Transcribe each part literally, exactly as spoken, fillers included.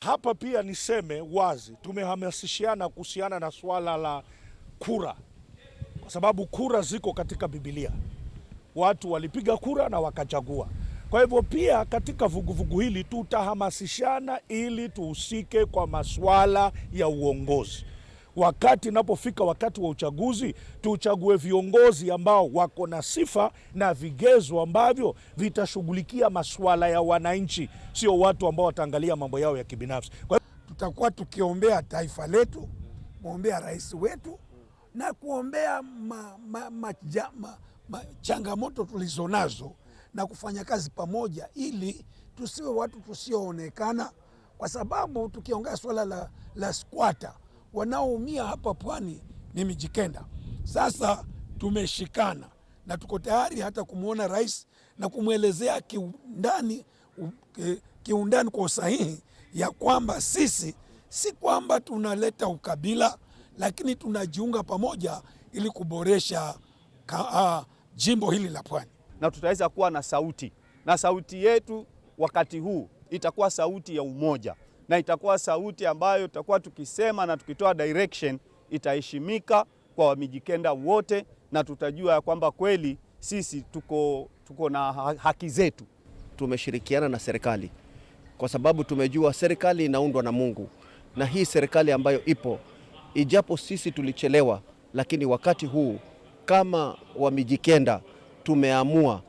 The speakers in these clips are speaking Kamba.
Hapa pia niseme wazi, tumehamasishiana kuhusiana na suala la kura, kwa sababu kura ziko katika Biblia. Watu walipiga kura na wakachagua. Kwa hivyo pia katika vuguvugu hili tutahamasishana ili tuhusike kwa masuala ya uongozi. Wakati inapofika wakati wa uchaguzi, tuchague viongozi ambao wako na sifa na vigezo ambavyo vitashughulikia masuala ya wananchi, sio watu ambao wataangalia mambo yao ya kibinafsi. Kwa Tutakuwa tukiombea taifa letu, kuombea rais wetu, na kuombea ma, ma, ma, ja, ma, ma, changamoto tulizonazo na kufanya kazi pamoja ili tusiwe watu tusioonekana, kwa sababu tukiongea suala la, la squatter, wanaoumia hapa pwani ni Mijikenda. Sasa tumeshikana na tuko tayari hata kumwona rais na kumwelezea kiundani, u- ki- kiundani kwa usahihi ya kwamba sisi si kwamba tunaleta ukabila, lakini tunajiunga pamoja ili kuboresha ka- ah, jimbo hili la pwani. Na tutaweza kuwa na sauti, na sauti yetu wakati huu itakuwa sauti ya umoja, na itakuwa sauti ambayo tutakuwa tukisema na tukitoa direction itaheshimika kwa Wamijikenda wote, na tutajua ya kwamba kweli sisi tuko, tuko na ha- haki zetu. Tumeshirikiana na serikali kwa sababu tumejua serikali inaundwa na Mungu, na hii serikali ambayo ipo, ijapo sisi tulichelewa, lakini wakati huu kama Wamijikenda tumeamua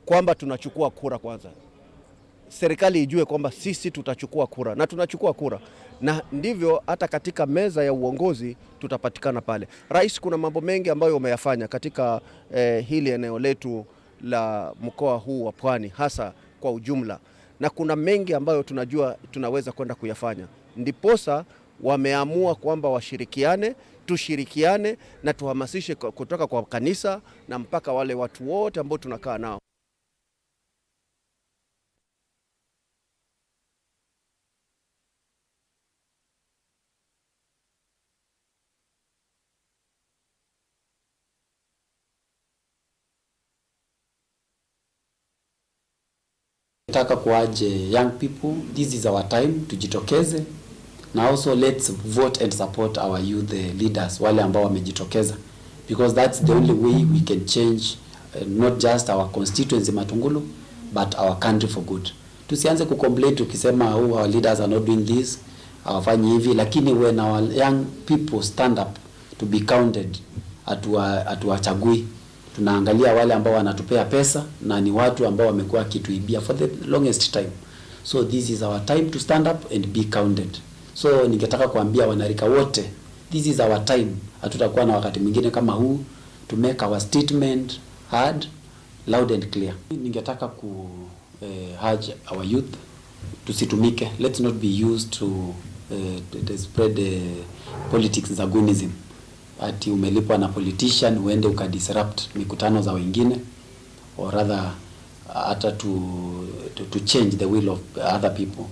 kwamba tunachukua kura kwanza. Serikali ijue kwamba sisi tutachukua kura na tunachukua kura, na ndivyo hata katika meza ya uongozi tutapatikana pale. Rais, kuna mambo mengi ambayo umeyafanya katika eh, hili eneo letu la mkoa huu wa Pwani, hasa kwa ujumla, na kuna mengi ambayo tunajua tunaweza kwenda kuyafanya, ndiposa wameamua kwamba washirikiane, tushirikiane na tuhamasishe k- kutoka kwa kanisa na mpaka wale watu wote ambao tunakaa nao. Nataka kuurge young people, this is our time, tujitokeze, na also let's vote and support our youth eh, leaders, wale ambao wamejitokeza, because that's the only way we can change eh, not just our constituency Matungulu, but our country for good. Tusianze kucomplain tukisema, oh, our leaders are not doing this, hawafanyi hivi, lakini when our young people stand up to be counted, hatuwa- hatuwachagui. Tunaangalia wale ambao wanatupea pesa na ni watu ambao wamekuwa wakituibia for the longest time. So this is our time to stand up and be counted. So ningetaka kuambia wanarika wote, this is our time. Hatutakuwa na wakati mwingine kama huu to make our statement heard loud and clear. Ningetaka ku eh, urge our youth, tusitumike. Let's not be used to, eh, to, to spread eh, politics za goonism. Ati umelipwa na politician uende ukadisrupt mikutano za wengine, or rather hata to, to, to change the will of other people.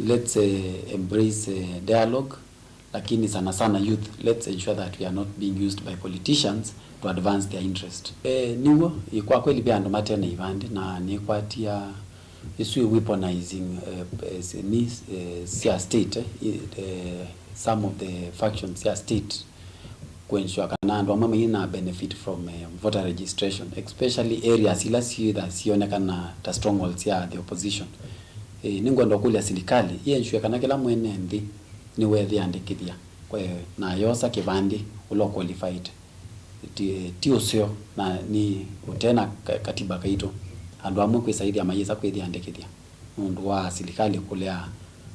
Let's eh, embrace eh, dialogue. Lakini sana sana youth, let's ensure that we are not being used by politicians to advance their interest. Eh, nĩw'o, ĩ, kwa kweli ve andũ mate na ivandĩ, na nĩkwatia ĩsu ĩ weaponizing eh, eh, nĩ eh, sya state, eh, eh, some of the factions sya state kũensure kana andũ amwe maina benefit from eh, voter registration, especially areas ila syĩtha sionekana ta strongholds sya the opposition. Eh, nĩngwenda kũlya silikalĩ ĩensure kana kĩla mwene nthĩ nĩweeyĩandĩkĩthya kwe na yosa kĩvandĩ ũla ũqualified. Ti, ti ũseo na nĩ ũte na ka- katiba kaitũ andũ amwe kwĩsaĩthya mayĩsa kwĩyĩandĩkĩthya nũndũ wa silikalĩ kũlea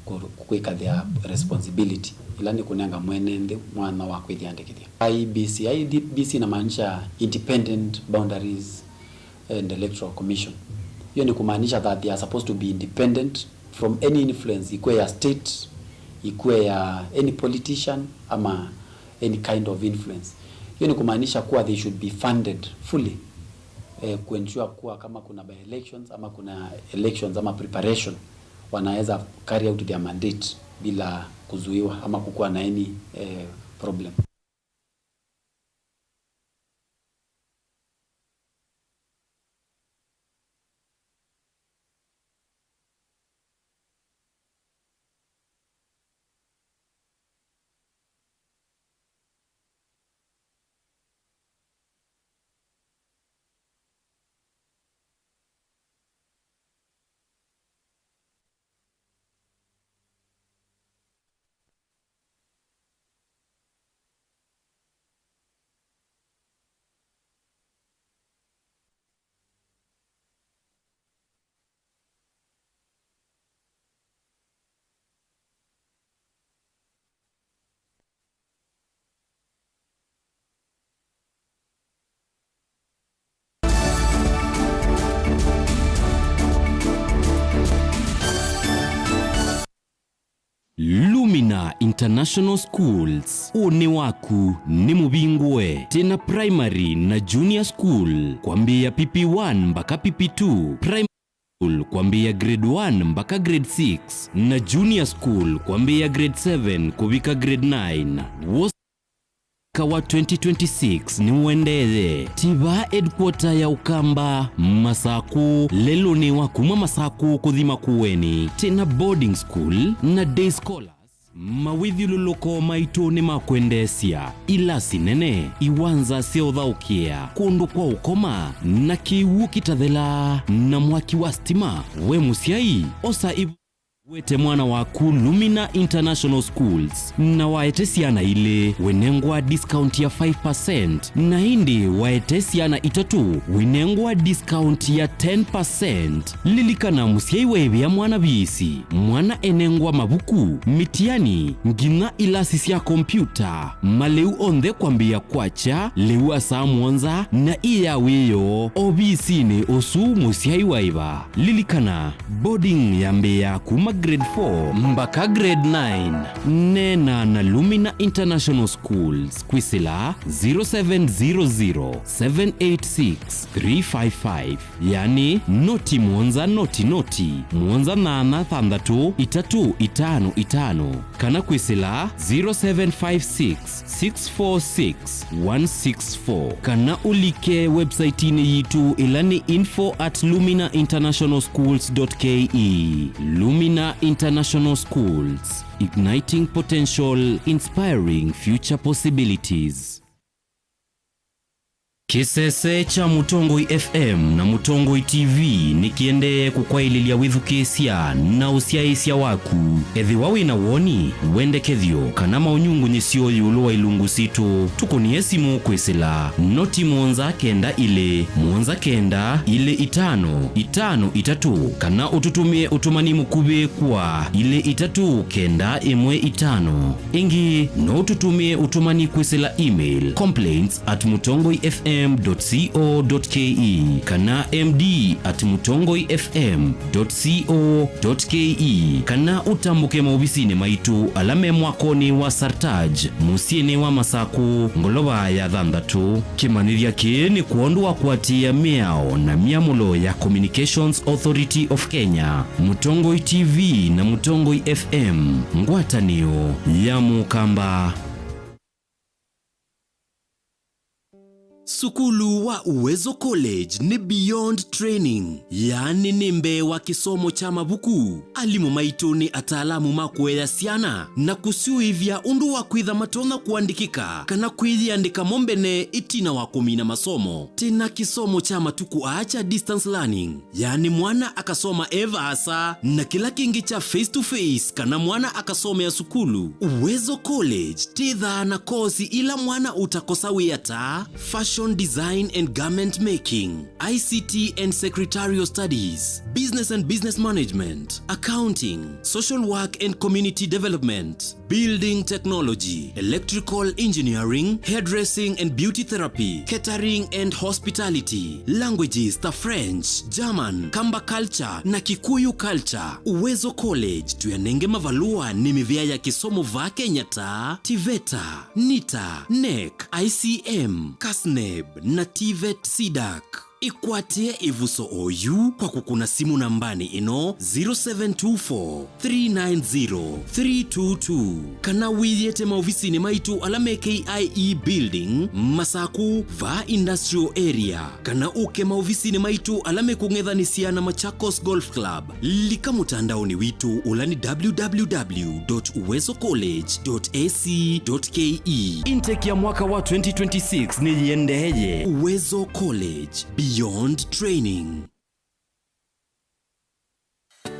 kũ- kwĩka their responsibility, ĩla nĩ kũnenga mwene nthĩ mwanya wa kwĩyĩandĩkĩthya. I E B C, I E B C inamaanisha Independent Boundaries and Electoral Commission. Hiyo ni kumaanisha that they are supposed to be independent from any influence, ikuwe ya state, ikuwe ya any politician ama any kind of influence. Hiyo ni kumaanisha kuwa they should be funded fully eh, kuensure kuwa kama kuna by elections ama kuna elections ama preparation, wanaweza carry out their mandate bila kuzuiwa ama kukuwa na any eh, problem. Lumina International Schools. Ũnĩ waku nĩ mũvingũe. Twĩna primary na junior school kwambĩĩa P P one mbaka P P two. Primary school kwambĩĩa grade one mbaka grade six, na junior school kwambĩĩa grade seven kũvika grade nine. Wos- Mwaka wa twenty twenty-six nĩũendee. Tiva headquarter ya Ũkamba, Masakũ, lelũnĩ wa kuma Masakũ kũthi Makueni. Twĩna boarding school na day scholars. Mawĩthyũlũlũko maitũ nĩ ma kwendeesya, ilasi nene, iwanza sya ũthaũkĩa, kũndũ kwa ũkoma, na kĩw'ũ kĩtathelaa, na mwaki wa sitima. We mũsyai, osa ivu- Wete mwana waku Lumina International Schools, na waete syana ilĩ, wĩnengwa discount ya five percent, na ĩndĩ waete syana itatũ, wĩnengwa discount ya ten percent. Lilikana, mũsyai waĩvĩa mwana viisi, mwana enengwa mavuku, mitiani, nginya ilasi sya kompyuta, malĩu onthe kwambĩĩa kwakya lĩu wa saa mũonza na ĩ ya wĩoo ovisinĩ ũsu mũsyai waĩva. Lilikana, boarding yambĩĩa kuma grade four mbaka grade nine. Neena na Lumina International Schools kwĩsĩla zero seven zero zero, seven eight six, three five five, yani noti mũonza noti noti, mũonza nyanya thanthatũ itatũ itano itano, kana kwĩsĩla zero seven five six, six four six, one six four, kana ũlike website-inĩ yitũ ĩla nĩ info at lumina international schools dot K E. Lumina International Schools, igniting potential, inspiring future possibilities. Kĩsese kya Mũtongoi F M na Mũtongoi T V nĩkĩendee kũkwaĩlĩlya wĩthukĩĩsya na ũsyaĩĩsya waku. Ethĩwa wĩ na woni, wendekethyo, kana maũnyungunyĩsyo ĩũlũ wa ilungu sitũ, tũkũnĩe simũ kwĩsĩla noti mũonza kenda ilĩ, mũonza kenda, ilĩ itano, itano itatũ, kana ũtũtũmĩe ũtũmani mũkuvĩ kwa ilĩ itatũ kenda ĩmwe itano. Ĩngĩ, no ũtũtũmĩe ũtũmani kwĩsĩla email, complaints at mutongoi F M dot co dot K E kana M D at mutongoi F M dot co dot K E, kana ũtambũke maovisinĩ maitũ ala me mwakonĩ wa Sartaj, mũsyĩnĩ wa Masakũ, ngolova ya thanthatũ. Kĩmanyĩthya kĩĩ nĩ kwondũ wa kũatĩĩa mĩao na myamũlo ya Communications Authority of Kenya, Mũtongoi T V na Mũtongoi F M, ngwatanĩo ya Mũkamba. Sukulu wa Uwezo College nĩ beyond training, yaani nĩ mbee wa kĩsomo kya mavuku. Alimũ maitũ nĩ ataalamu ma kũea syana na kũsyũĩvya ũndũ wa kwĩtha matonya kũandĩkĩka kana kwĩyĩandĩka mo mbene ĩtina wa kũmina masomo. Twĩ na kĩsomo kya matukũ aa kya distance learning, yaani mwana akasoma e vaasa, na kĩla kĩngĩ kya face to face kana mwana akasomea sukulu. Uwezo College twĩthaa na kosi ila mwana ũtakosa wĩa ta fashion design and garment making, I C T and secretarial studies, business and business management, accounting, social work and community development, building technology, electrical engineering, hairdressing and beauty therapy, catering and hospitality, languages ta French, German, Kamba culture na Kikuyu culture. Uwezo College tũyanenge mavalũa nĩ mĩvĩa ya kĩsomo vaa Kenya ta TVETA, NITA, NEC, I C M, CASNEB na TVET CDAC. Ĩkwatĩe ĩvuso oyu kwa kũkũna simũ nambanĩ ĩno, zero seven two four, three nine zero, three two two, kana wĩyĩte maovisinĩ maitũ ala me K I E Building, Masakũ, vaa Industrial Area, kana ũke maovisinĩ maitũ ala mekũng'ethanĩsya na Machakos Golf Club. Lika mũtandaonĩ witũ ũla nĩ W W W dot uwezo college dot A C dot K E. Intake ya mwaka wa twenty twenty-six nĩyĩendeeye. Uwezo College, beyond training.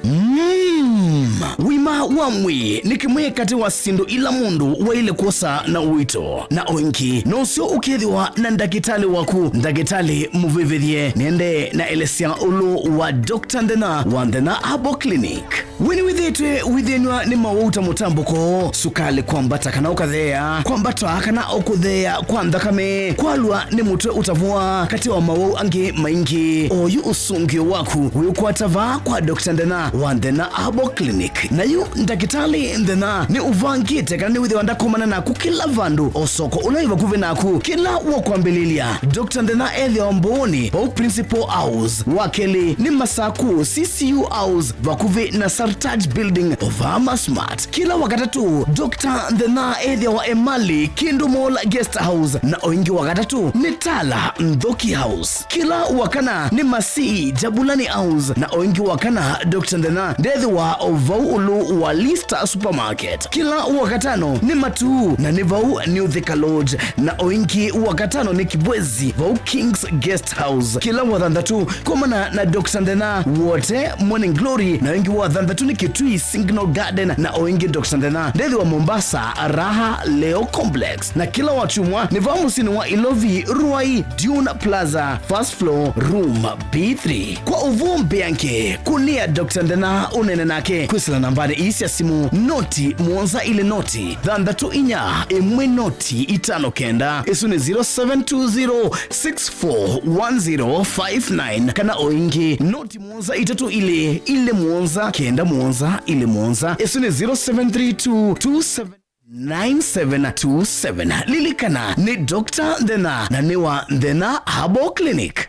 Mm. Wima wa mwĩĩ nĩ kĩmwe katĩ wa syĩndũ ila mũndũ waĩle kwosa na ũito, na o ĩngĩ no ũseo ũkethĩwa na ndakĩtalĩ waku. Ndakĩtalĩ mũvĩvĩthye nĩendee na elesya ũlũ wa Doctor Nthena wa Nthena Herbal Clinic. We nĩwĩthĩĩtwe wĩthĩnw'a nĩ mawau ta mũtambũko, sukalĩ kwambata kana ũkatheea, kwambata kana ũkũtheea kwa nthakame, kwalwa nĩ mũtwe ũtavũa, katĩ wa mawau angĩ maingĩ? Oyu ũsũngĩo waku wĩũkwata vaa kwa Doctor Nthena wa Nthena Herbal Clinic. Clinic. Na yu Ndakĩtalĩ Nthĩna nĩ ũvangĩte kana nĩ wĩthĩwa ndakomana naku kĩla vandũ, o soko ũla wĩ vakuvĩ naku. Kĩla wakwambĩlĩlya, Doctor Nthĩna ethĩawa Mbooni, vau Principal House. Wa kelĩ nĩ Masaku, C C U House, vakuvĩ na Sartaj Building, o vaa Masmart. Kĩla Wakatatũ, Doctor Nthĩna ethĩawa Emali, Kindu Mall Guest House, na o ĩngĩ Wakatatũ nĩ Tala, Nthoki House. Kĩla Wakana nĩ Masii, Jabulani House, na o ĩngĩ Wakana, Doctor Nthĩna ndethĩwa o vau ũlũ wa Lista Supermarket. Kĩla Wakatano nĩ Matuu, na nĩ vau New Thika Lodge, na o ĩngĩ Wakatano nĩ Kibwezi, vau King's Guest House. Kĩla Wathanthatũ, komana na Doctor Nthĩna Wote, Morning Glory, na o ĩngĩ Wathanthatũ nĩ Kitui Signal Garden, na o ĩngĩ Doctor Nthĩna ndethĩwa Mombasa, Raha Leo Complex. Na kĩla Wakyumwa nĩ vaa mũsyĩnĩ wa Ilovi, Ruai, Dune Plaza, first floor, room B three. Kwa ũvoo mbeange, kũnĩa Doctor Nthĩna ũneene nake kwĩsĩla nambanĩ ii sya simũ, noti mũonza ilĩ noti thanthatũ inya ĩmwe noti itano kenda. Ĩsu nĩ zero seven two zero six four one zero five nine, kana o ĩngĩ, noti mũonza itatũ ilĩ ilĩ mũonza kenda mũonza ilĩ mũonza. Ĩsu nĩ zero seven three two two seven nine seven two seven. Lilikana, nĩ Doctor Nthĩna, na nĩ wa Nthĩna Herbal Clinic.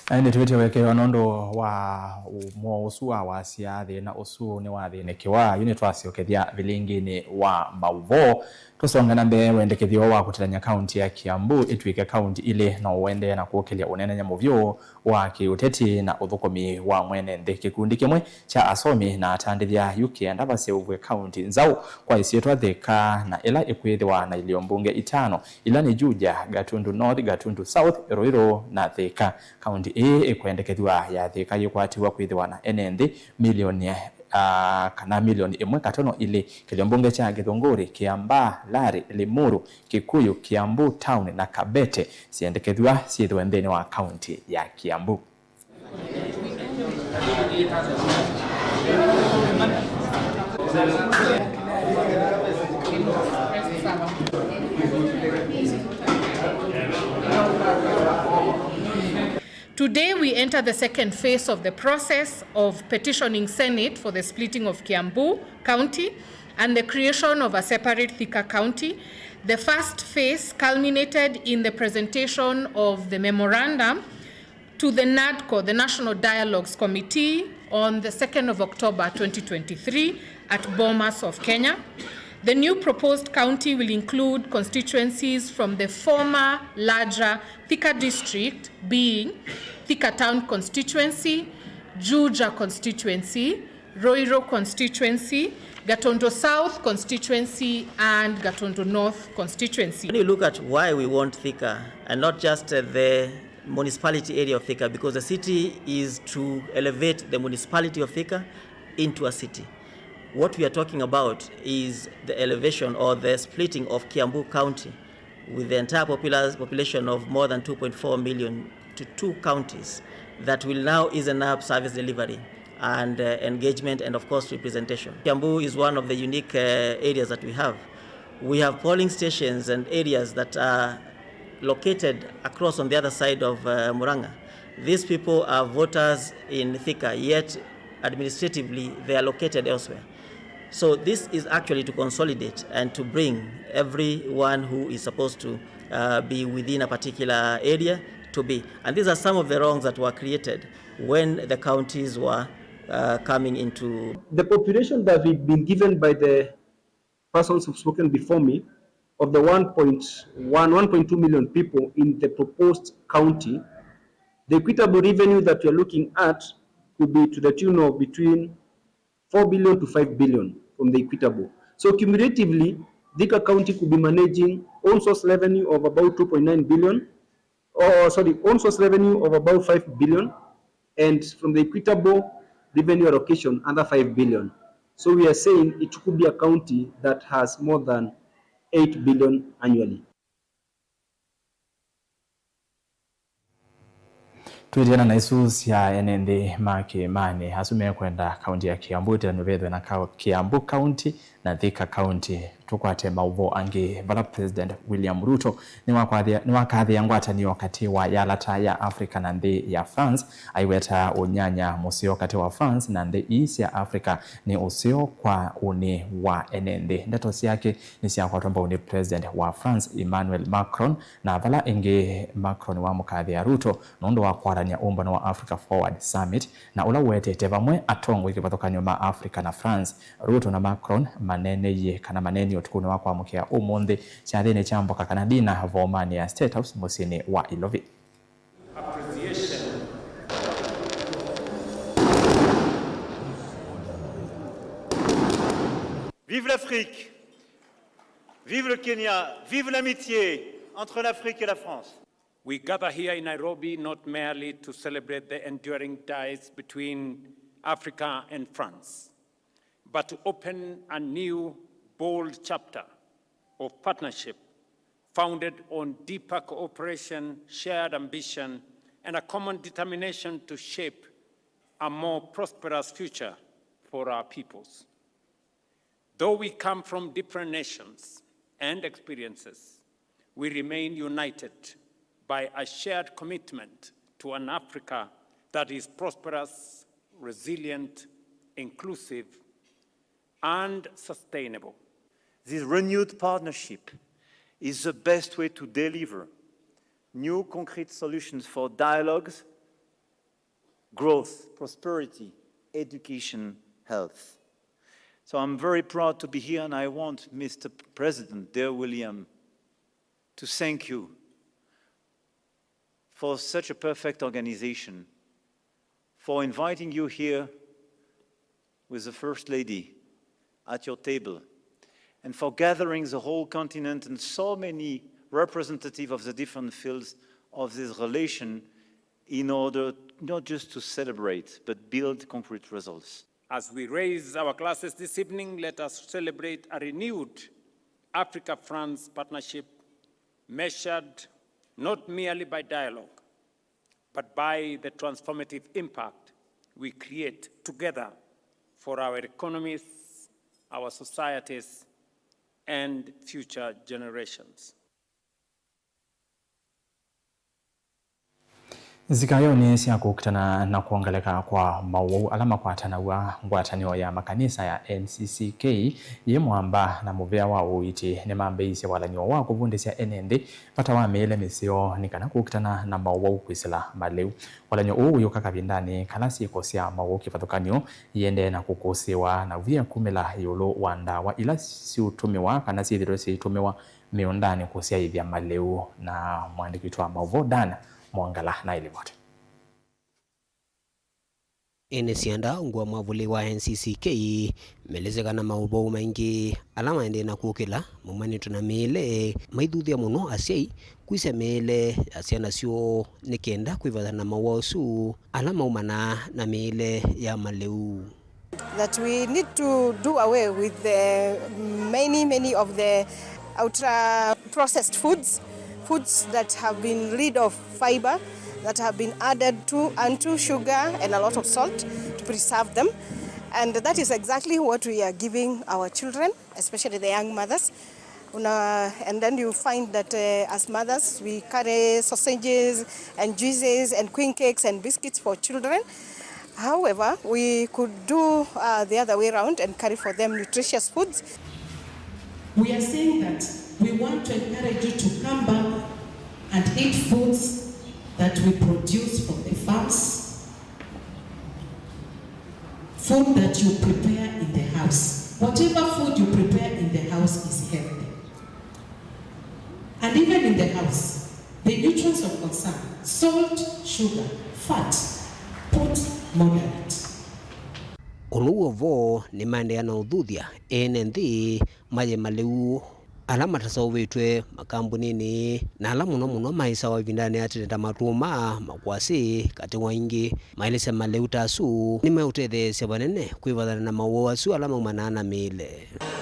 Na ĩndĩ twĩtye wekewa nũndũ wa ũmwe ũsu wa wasya, thĩna ũsu nĩwathĩnĩkĩwa. Yu nĩtwasyokethya vilingĩnĩ wa maũvoo. Tũsonge na mbee, wendekethyo wa kũtilany'a kaunti ya Kiambu ĩtw'ĩke kaunti ilĩ no ũendee na kũkĩlya ũneenany'a mũvyũ wa kĩũteti na ũthũkũmi wa mwene nthĩ. Kĩkundi kĩmwe kya asomi na atandĩthya yu kĩenda vaseũvw'e kaunti nzaũ kwa ĩsyĩtwa Thika, na ĩla ĩkwĩthĩwa na ilio mbunge itano, ila nĩ Juja, Gatundu North, Gatundu South, Ruiru na Thika. Kaunti ĩĩ ĩkwendekethw'a ya Thika yĩkwatĩw'a kwĩthĩwa na ene nthĩ milioni, ah, kana milioni ĩmwe katono ilĩ. Kĩlio mbunge kya Gĩthũngũri, Kiambaa, Lari, Limuru, Kikuyu, Kiambu Town na Kabete syendekethw'a syĩthĩwe nthĩnĩ wa kaunti ya Kiambu. Today we enter the second phase of the process of petitioning Senate for the splitting of Kiambu County and the creation of a separate Thika County. The first phase culminated in the presentation of the memorandum to the NADCO, the National Dialogues Committee, on the second of October twenty twenty-three at Bomas of Kenya. The new proposed county will include constituencies from the former larger Thika district, being Thika Town constituency, Juja constituency, Ruiru constituency, Gatundu South constituency, and Gatundu North constituency. When you look at why we want Thika and not just, uh, the municipality area of Thika, because the city is to elevate the municipality of Thika into a city. What we are talking about is the elevation or the splitting of Kiambu County with the entire popula-, population of more than two point four million to two counties that will now easen up service delivery and, uh, engagement and, of course, representation. Kiambu is one of the unique, uh, areas that we have. We have polling stations and areas that are located across on the other side of, uh, Murang'a. These people are voters in Thika, yet administratively they are located elsewhere. So this is actually to consolidate and to bring everyone who is supposed to, uh, be within a particular area to be. And these are some of the wrongs that were created when the counties were, uh, coming into. The population that we've been given by the persons who've spoken before me, of the one point one, one point two million people in the proposed county, the equitable revenue that we are looking at could be to the tune of between four billion to five billion from the equitable. So cumulatively, Thika County could be managing own source revenue of about two point nine billion, oh, sorry, own source revenue of about five billion, and from the equitable revenue allocation, another five billion. So we are saying it could be a county that has more than eight billion annually. Twĩtiana na isu sya ene nthĩ ma kĩĩmanĩ, asu mekwenda kaunti ya Kiambu ĩtĩanw'e vethwe na ka-, Kiambu County na Thika County. Tũkwate maũvoo angĩ. Vala President William Ruto nĩwakwathĩa-, nĩwakathĩa ngwatanĩo katĩ wa yalata ya Africa na nthĩ ya France, aiweta ũnyanya mũseo katĩ wa France na nthĩ ii sya Africa nĩ ũseo kwa ũnĩ wa ene nthĩ. Ndeto syake nĩsyakwatwa mbau nĩ President wa France, Emmanuel Macron, na vala ĩngĩ Macron wamũkathĩa Ruto nũndũ wa kwatanĩa ũmbano wa Africa Forward Summit, na ũla ũetete vamwe atongoi kĩvathũkany'o ma Africa na France. Ruto na Macron maneeneie kana maneenie ũtukũnĩ wa kwamũkĩa ũmũnthĩ kyathĩnĩ kya mboka kana dinner vomanĩ ya State House mũsyĩnĩ wa Ilovi. Appreciation. Vive l'Afrique! Vive le Kenya! Vive l'amitié entre l'Afrique et la France! We gather here in Nairobi not merely to celebrate the enduring ties between Africa and France, but to open a new, bold chapter of partnership founded on deeper cooperation, shared ambition, and a common determination to shape a more prosperous future for our peoples. Though we come from different nations and experiences, we remain united by a shared commitment to an Africa that is prosperous, resilient, inclusive, and sustainable. This renewed partnership is the best way to deliver new concrete solutions for dialogues, growth, prosperity, education, health. So I'm very proud to be here, and I want, Mister President, dear William, to thank you for such a perfect organization, for inviting you here with the First Lady at your table, and for gathering the whole continent and so many representatives of the different fields of this relation in order not just to celebrate, but build concrete results. As we raise our glasses this evening, let us celebrate a renewed Africa-France partnership measured not merely by dialogue, but by the transformative impact we create together for our economies, our societies, and future generations. Nzikayonĩ sya kũkitana na kwongeleka kwa maũwau ala makwatanaw'a, ngwatanĩo ya makanisa ya N C C K yĩ mwamba na mũvĩa wa ũiiti nĩmambĩĩisye walany'o wa kũvundĩsya ene nthĩ vata wa mĩĩle mĩseo nĩ kana kũkitana na maũwau kwĩsĩla malĩu. Walany'o ũũ wĩũka kavindanĩ kala syĩko sya maũwau kĩvathũkany'o iendee na kũkũsĩĩwa na wia kumĩla ĩũlũ wa ndawa ila siũtũmĩwa kana syĩthĩtwe siitũmĩwa mĩũndanĩ kũsyaĩĩthya malĩu, na mũandĩki witũ wa maũvoo Dan Mwongela na ĩlivoti. Ene syanda ungu wa mwavũli wa N C C K melĩsye kana maũvoo maingĩ ala maendee na kũkĩla maumanĩtwe na mĩĩle maithuthya mũno asyai kwĩsya mĩĩle ya syana syoo nĩ kenda kwĩvathana na maũwau asu ala maumanaa na mĩĩle ya malĩu. That we need to do away with the many, many of the ultra processed foods, foods that have been rid of fiber, that have been added to, and to sugar and a lot of salt to preserve them. And that is exactly what we are giving our children, especially the young mothers. Una, and then you find that, uh, as mothers, we carry sausages and juices and queen cakes and biscuits for children. However, we could do, uh, the other way around and carry for them nutritious foods. We are saying that we want to encourage you to come back and eat foods that we produce from the farms. Food that you prepare in the house. Whatever food you prepare in the house is healthy. And even in the house, the nutrients of concern, salt, sugar, fat, put moderate. Ũnũu ũvoo nĩmaendeea na ũthuthya ene nthĩ maye malĩu ala mataseũvĩtw'e makambunĩnĩ, na ala mũno mũno maĩsawa ĩvindanĩ ya tene ta matũma, makwasĩ, katĩ wa ingĩ. Maelesya malĩu ta asu nĩmeũtetheesya vanene kwĩvathana na maũwau asu ala maumanaa na mĩĩle.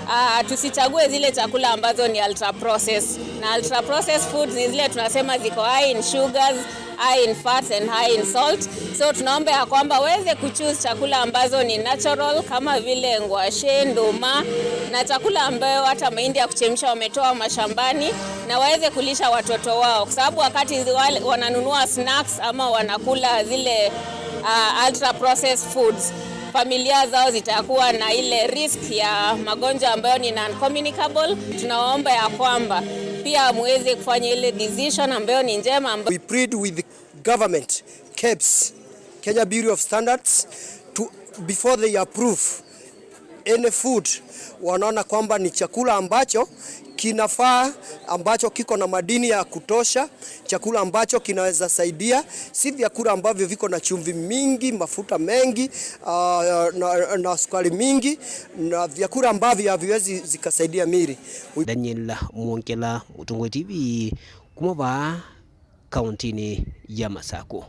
Ah, tusichague zile chakula ambazo ni ultra processed. Na ultra processed foods ni zile tunasema ziko high in sugars, high in fats and high in salt. So tunaomba ya kwamba waweze kuchoose chakula ambazo ni natural kama vile ngwashe, nduma na chakula ambayo hata mahindi ya kuchemsha wametoa mashambani, na waweze kulisha watoto wao, kwa sababu wakati zi-, wale wananunua snacks ama wanakula zile uh, ultra processed foods, familia zao zitakuwa na ile risk ya magonjwa ambayo ni non-communicable. Tunawaomba ya kwamba pia muweze kufanya ile decision ambayo ni njema, amba- We plead with the government, kebs, Kenya Bureau of Standards, to, before they approve any food, wanaona kwamba ni chakula ambacho kinafaa, ambacho kiko na madini ya kutosha, chakula ambacho kinaweza saidia, si vyakula ambavyo viko na chumvi mingi, mafuta mengi, ah, na, na sukari mingi, na vyakula ambavyo haviwezi zikasaidia mili. Daniel Mwongela, Mũtongoi T V, kuma vaa kaũntĩnĩ ya Masakũ.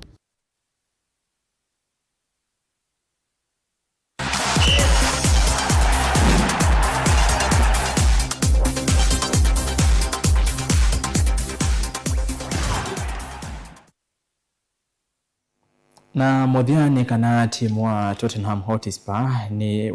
Na mũthya nĩ kana timu wa Tottenham Hotspur nĩ